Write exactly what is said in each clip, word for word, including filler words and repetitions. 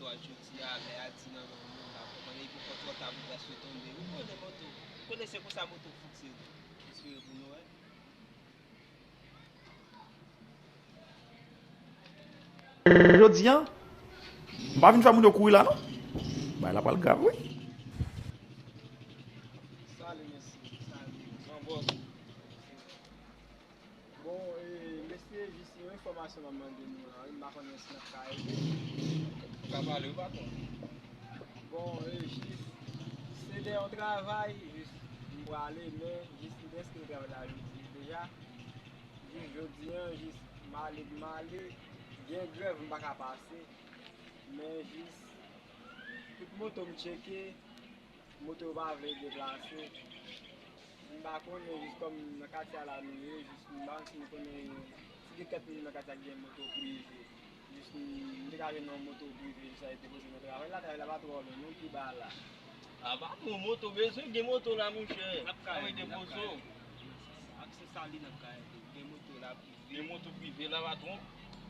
Jodi a, lè a di nan men w, ou pa konprann, epi fò twò ta pou w ta sou tonbe. Ou konnen moto, ou konnen se konsa moto fonksyone. Espere pou nou wè. Jodi a, m pa vin fè moun yo kouri la, non. Bagay la pral grav, wi. Salut, mesye. Salut. Bon, e, mesye, jis yon enfòmasyon m ap mande nou la, wi, m pa konnen si n ap ka ede. Ou ka pale, wi, patwon. Bon, e, jis, se de yon travay, jis, m prale, men, jis, m te enskri nan travay la jodi deja. Jis jodi a, jis, m ale, m ale, gen grèv, m pa ka pase, men, jis, tout moto m tcheke, moto yo pa vle deplase. M pa konnen, jis kòm nan katye a la nou ye, jis m pa konn si nou konnen, si gen kèk moun nan katye a ki gen moto prive. Jis m, m te ka jwenn yon moto prive, jis al depoze nan travay la, travay la pa twò lwen, non, pi ba la. A, pa bon, moto bezwen, gen moto la, monchè. N ap ka ede, n ap ka ede. Ak se sa li n ap ka ede. Gen moto la, gen moto prive la, patwon.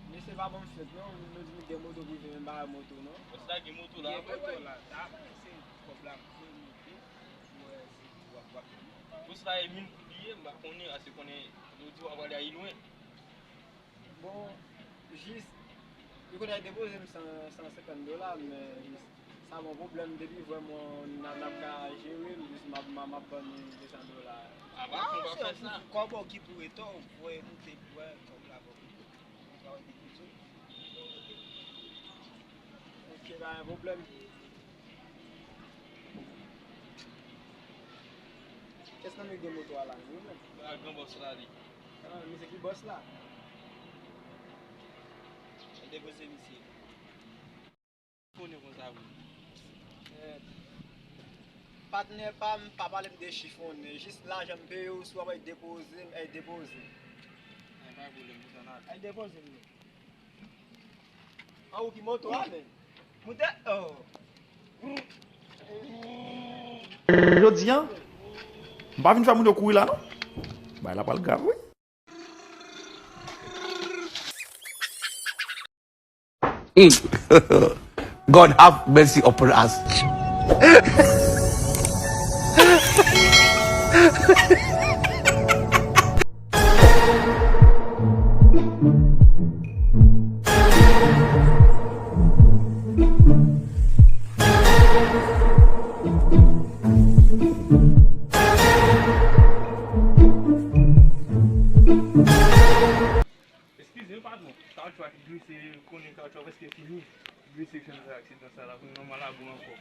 Mesye pa ban m fèt, non. Nou di m gen moto prive, men m pa wè moto, non. Bòs la gen moto la. Gen moto la. Ta se kòb la, m fè moute, m wè si w ap, w ap. Bòs la e moun pou li ye, m pa konnen, a se konnen, yo di w ap prale a lwen. Bon, jis, yo konn al depoze m san, san senkant dola, men jis, sa pa yon pwoblèm, depi vrèman n ap, n ap ka jere l, jis m ap, m ap, m ap ban nou de san dola. A, pa fè sa. Kòb ou ki pou rete, ou voye moute pou wè kòb la pou ou. Ou ka wè depi tou. Ok, pa gen pwoblèm. Kès nan men gen moto a la, wi menm? A, gran bòs la, li. A, misye ki bòs la? Depoze misye. Konnen konsa vre. Eh, patnè pa m, pa pale m de chifonnen. Jis lajan m peye w, si w ap al depoze m, al depoze m. Ay, pa gen pwoblèm, konsa n ale. Al depoze m. An, ou ki moto a, men. Moutè, oh. Jodi a, m pa vin fè moun yo kouri la, non. Bagay la pral grav, wi. Mm. God have mercy upon us. Eskize, patwon. Kawoutchou a ki glise, konnen kawoutchou a prèske fini. Glise, fè m fè aksidan sa la, pou nòmal la gou ankò.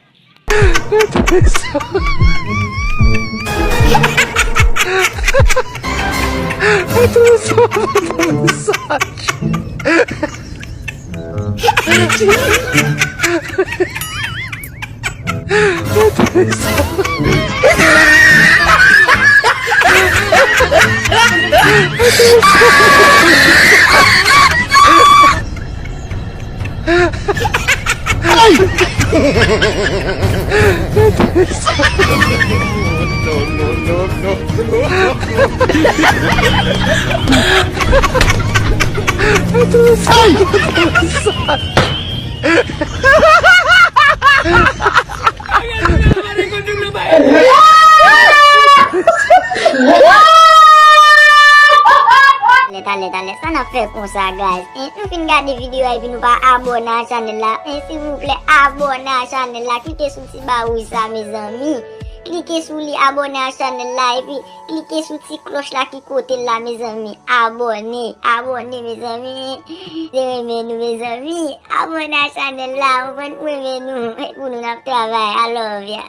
Talè, talè, talè, sa n ap fè konsa, guys? En, nou fin gade videyo a epi nou pa abòne a chanèl la. En, silvouplè, abòne a chanèl la. Klike sou ti ba wouj sa, mezanmi. Klike sou li, abòne a chanèl la, epi klike sou ti klòch la ki kote l la, mezanmi. Abòne, abòne, mezanmi. Se renmen nou, mezanmi. Abòne a chanèl la, ou konprann, ou renmen nou. Pou nou n ap travay. I love ya.